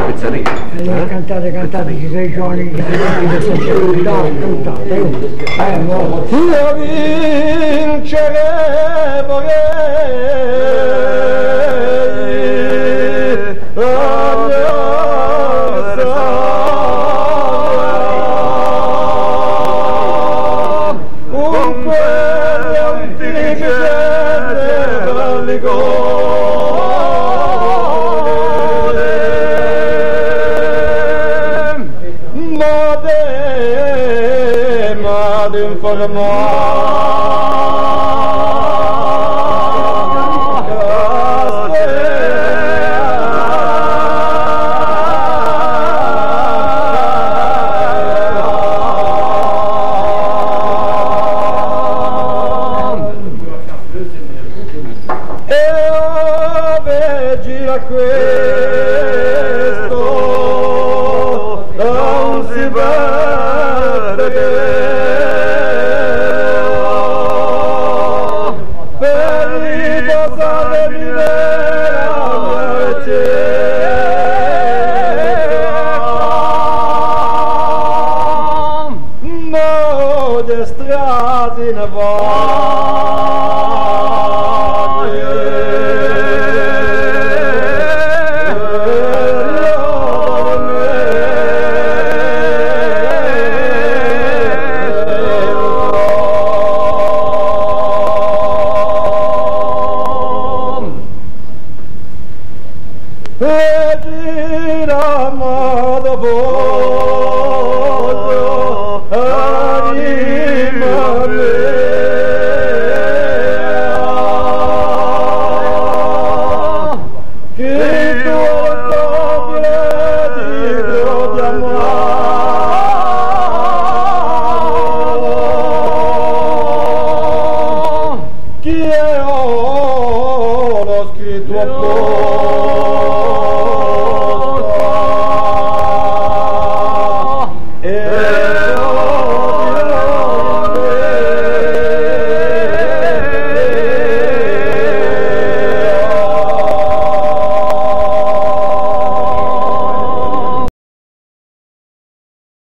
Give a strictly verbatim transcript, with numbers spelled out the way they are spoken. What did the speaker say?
Pizzeria. Eh, cantati, cantati, ci sò i ghjovani chì cantati, cantati, eh. Eh, no. Io vinceremo che È vedi à questu, ùn si vede per i passati minera. Mo de strati ne va. È di l'amata voglio, anima mea, chì